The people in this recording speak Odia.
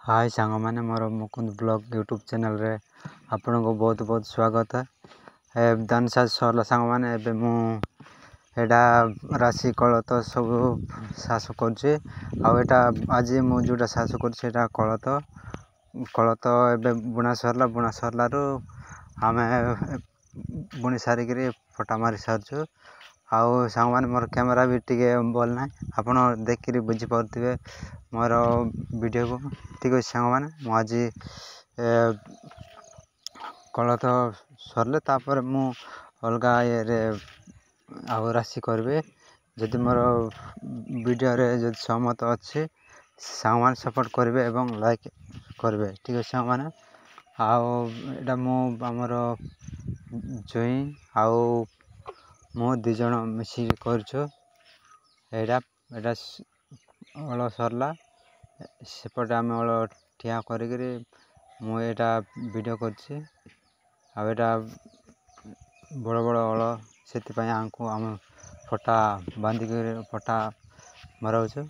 ହାଏ ସାଙ୍ଗମାନେ, ମୋର ମୁକୁନ୍ଦ ବ୍ଲଗ୍ ୟୁଟ୍ୟୁବ୍ ଚ୍ୟାନେଲ୍ରେ ଆପଣଙ୍କୁ ବହୁତ ବହୁତ ସ୍ୱାଗତ। ଧାନ ଚାଷ ସରିଲା ସାଙ୍ଗମାନେ, ଏବେ ମୁଁ ଏଇଟା ରାଶି କୋଳଥ ସବୁ ଚାଷ କରୁଛି। ଆଉ ଏଇଟା ଆଜି ମୁଁ ଯେଉଁଟା ଚାଷ କରୁଛି ସେଇଟା କୋଳଥ। କୋଳଥ ଏବେ ବୁଣା ସରିଲା। ବୁଣା ସରିଲାରୁ ଆମେ ବୁଣି ସାରିକିରି ଫଟା ମାରି ସାରିଛୁ। ଆଉ ସାଙ୍ଗମାନେ, ମୋର କ୍ୟାମେରା ବି ଟିକେ ଭଲ ନାହିଁ, ଆପଣ ଦେଖିକିରି ବୁଝିପାରୁଥିବେ ମୋର ଭିଡ଼ିଓକୁ। ଠିକ୍ ଅଛି ସାଙ୍ଗମାନେ, ମୁଁ ଆଜି କୋଳଥ ସରିଲେ ତାପରେ ମୁଁ ଅଲଗା ଇଏରେ ଆଉ ରାଶି କରିବି। ଯଦି ମୋର ଭିଡ଼ିଓରେ ଯଦି ସହମତ ଅଛି ସାଙ୍ଗମାନେ, ସପୋର୍ଟ କରିବେ ଏବଂ ଲାଇକ୍ କରିବେ। ଠିକ୍ ଅଛି ସାଙ୍ଗମାନେ, ଆଉ ଏଇଟା ମୁଁ ଆମର ଜୋଇଁ ଆଉ ମୁଁ 2 ଜଣ ମିଶିକି କରୁଛୁ। ଏଇଟା ହଳ ସରିଲା, ସେପଟେ ଆମେ ହଳ ଠିଆ କରିକିରି ମୁଁ ଏଇଟା ଭିଡ଼ିଓ କରିଛି। ଆଉ ଏଇଟା ବଡ଼ ବଡ଼ ହଳ, ସେଥିପାଇଁ ଆମକୁ ଆମେ ପଟା ବାନ୍ଧିକିରି ପଟା ମରାଉଛୁ।